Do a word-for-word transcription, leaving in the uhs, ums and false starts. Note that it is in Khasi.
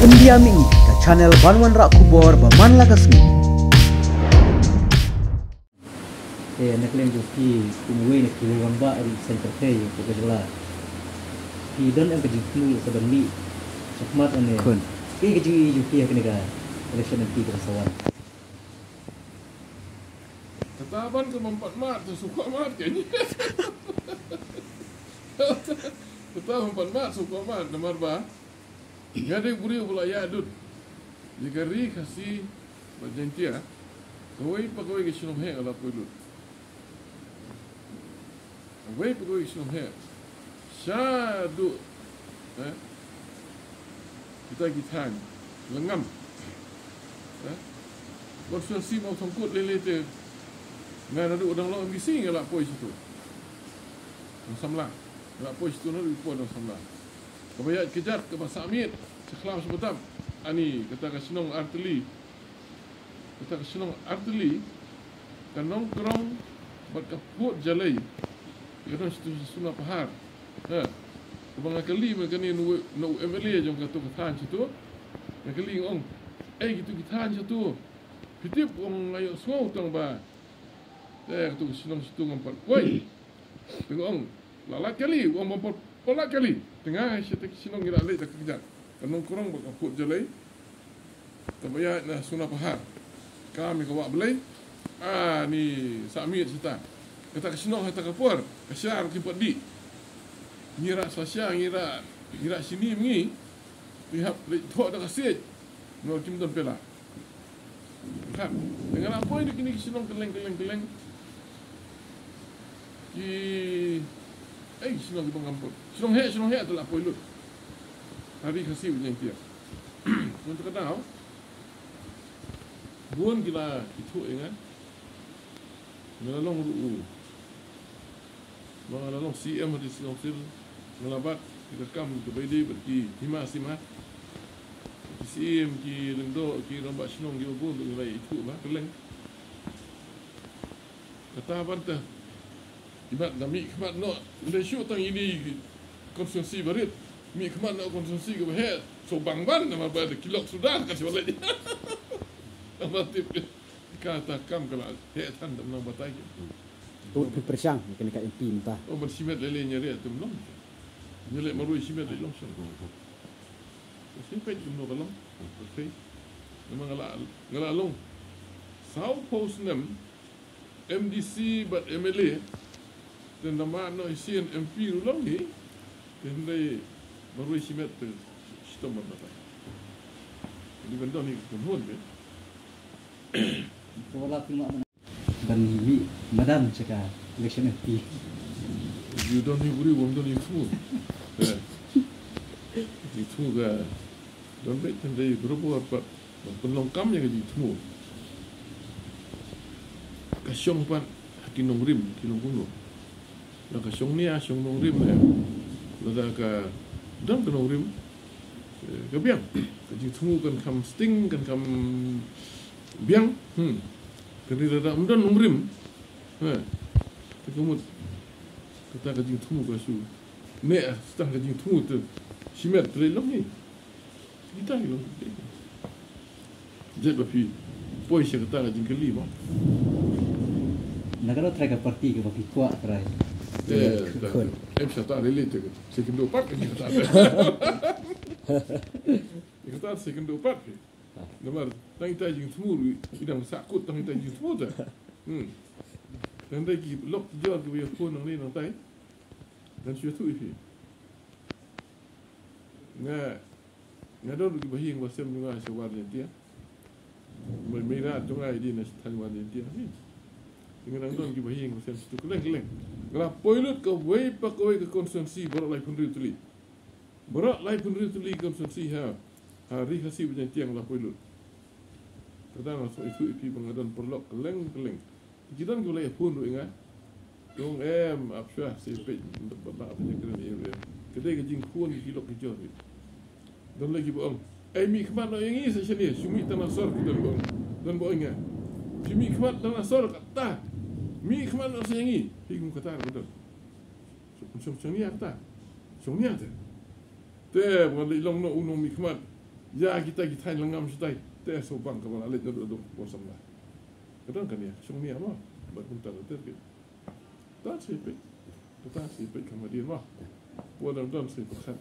India Mini, ka channel ban wanrah khubor ba man la ka sngi. Te na ka liang jong phi kum uwei na ki rangbah ri seng pyrthei jong ka jylla, phi don em ka jingthmu sa ban mih shakhmat ne? Khun. Kaei ka jingïohi jong phi ha kane ka election M P ka ban sa wan? Kata ban ka bym pat mad, to shu kwah mad kein. Kata bym pat mad, shu kwah mad, namar ba nga dei u briew ba la ïaid lut ïa ka Ri Khasi bad Jaiñtia, kawei pa kawei ka shnong heh nga la poi lut. Kawei pa kawei ka shnong heh. Shaduh, eh, kita ki thaiñ Lyngngam, eh, constituency Mawsynrut lei lei te, nga naduh dang long M D C nga la poi shato. Dang samla. Nga la poi shato naduh poi dang samla. Kaba ïaid kjat kaba sah miet sha khlaw sha btap, ani kata ka shnong Artylli, kata ka shnong Artylli, ka Nongkrong bad ka Pud Jalei, ka don sha Suna Pahar. Ha. Kaba nga kylli ma kane na u, na u M L A jong kato ka thaiñ shato. Nga kylli, nga ong, "Ei, kito ki thaiñ shato, phi tip?" Ong, "Nga ïohsngew tang ba te kato ka shnong shato ngam pat poi." Te nga ong, "La lait kali?" Ong, "Bym pat, bym pat lait kali." Te nga, "Shisha te ki shnong ngi la leit da ka kjat, ka Nongkrong bad ka Pud Jalei, kaba ïaid na Suna Pahar. Kam ïa ka wah Blei, ani sah miet shata. Kata ka shnong hata ka por ka shar kim pat dih. Ngi rah sha sha, ngi rah, ngi rah shini ma ngi. Te hap leit thoh da ka siej. Nor kim don pela." Kham. Te nga la poi da kine ki shnong kylleng, kylleng, kylleng. Ki, ei, ki shnong kiba ngam poi. Shnong heh, shnong heh te la poi lut. Ha Ri Khasi bad Jaiñtia. Mynta ka daw, bun ki la ithuh ïa nga. Nga la long ruh u, nga la long C E M ha District Council, nga la bat ïa ka kam kaba ïadei bad ki hima sima, ki C E M, ki lyngdoh, ki rangbah shnong kiba bun ruh nga la ithuh ba kylleng. Kata ban te, imat nga mih khmat noh, ym dei shuh tang ine i constituency barit, mih khmat noh constituency kaba heh, shu bang ban namar ba ki lok suda ka shu leit. Namar tip. Kata kam ka la heh than da nang batai ki. Vote phi pyrshang ïa kane ka M P mynta? Oh, ban shimet lei lei ñiareh te ym long. Ñiareh marwei shimet lei long shen. Shu peit kumno ka long. Okay. Namar nga la, nga la long saw phew snem M D C bad M L A. Te namar noh shisien M P ruh long hi. Te hynrei marwei shimet te shitom ban batai. Te ban don hi ka kynhun te. Ka wala phi mah ban mih madan sha ka election M P. Ju don hi briew bym don jingthmu. Eh. Jingthmu ka don beit, hynrei barabor pat ban pynlong kam ïa ka jingthmu. Ka shong pat ha ki nongrim, ki long kumno. Lada ka shong nia, shong nongrim ne, lada ka don ka nongrim, eh, ka biang. Ka jingthmu kan kham sting, kan kham biang. Hmm. Ka ri lada ym don nongrim, eh, te ka mut kata ka jingthmu ka shu ne, ah, tang ka jingthmu te shimet te lei long hi. Kita hi long. Jait ba phi poi sha kata ka jingkylli mo. Na kano trai ka party kaba phi kwah trai? Eh, ta, em, shata lei lei te. Sa kynduh pat ka jingkata. Kata sa kynduh pat phi. Namar tang ita jingthmu ruh i dang sahkut tang ita jingthmu ta. Hmm. Tang dei ki lok ki jor kiba ïakhun nangne nangtai. Ngan shu ïathuh ïa phi. Nga Nga don ruh kiba ïing ba sem jong nga sha War Jaiñtia. Mei, mei Raid jong nga i dei na thaiñ War Jaiñtia hi. Nga dang don kiba ïing ba sem sha tu kylleng kylleng. Nga la poi lut kawei pa kawei ka constituency baroh laiphew hynriew tylli. Baroh laiphew hynriew tylli constituency ha, ha Ri Khasi bad Jaiñtia nga la poi lut. Kata nga sngewthuh ïa phi ba nga don paralok kylleng kylleng. Ki don kiba la ïa phone ruh ïa nga. Kong em, ap shwa, sa peit ba ba ba ïa kren ïa ruh. Ka dei ka jingkhun ki lok ki jor. Don la kiba ong, "Ei, mih khmat noh ïa ngi sa shane, shu mih tang na sor," ki don ba ong. Don ba ong ïa nga, "Shu mih khmat tang na sor kata. Mih khmat noh sa ïa ngi." Hi kum kata ruh don. Shong, shong, shong nia kata. Shong nia te. Te ba lei long noh u nongmihkhmat. Ïa kita ki thaiñ lyngngam shatai te sngewbang kaba la leit naduh naduh por samla. Ka don kane shong nia mo. Bad kumta ka ter ki. Don shi peit. Ka don shi peit ka madien mo. Por don don shi peit khan.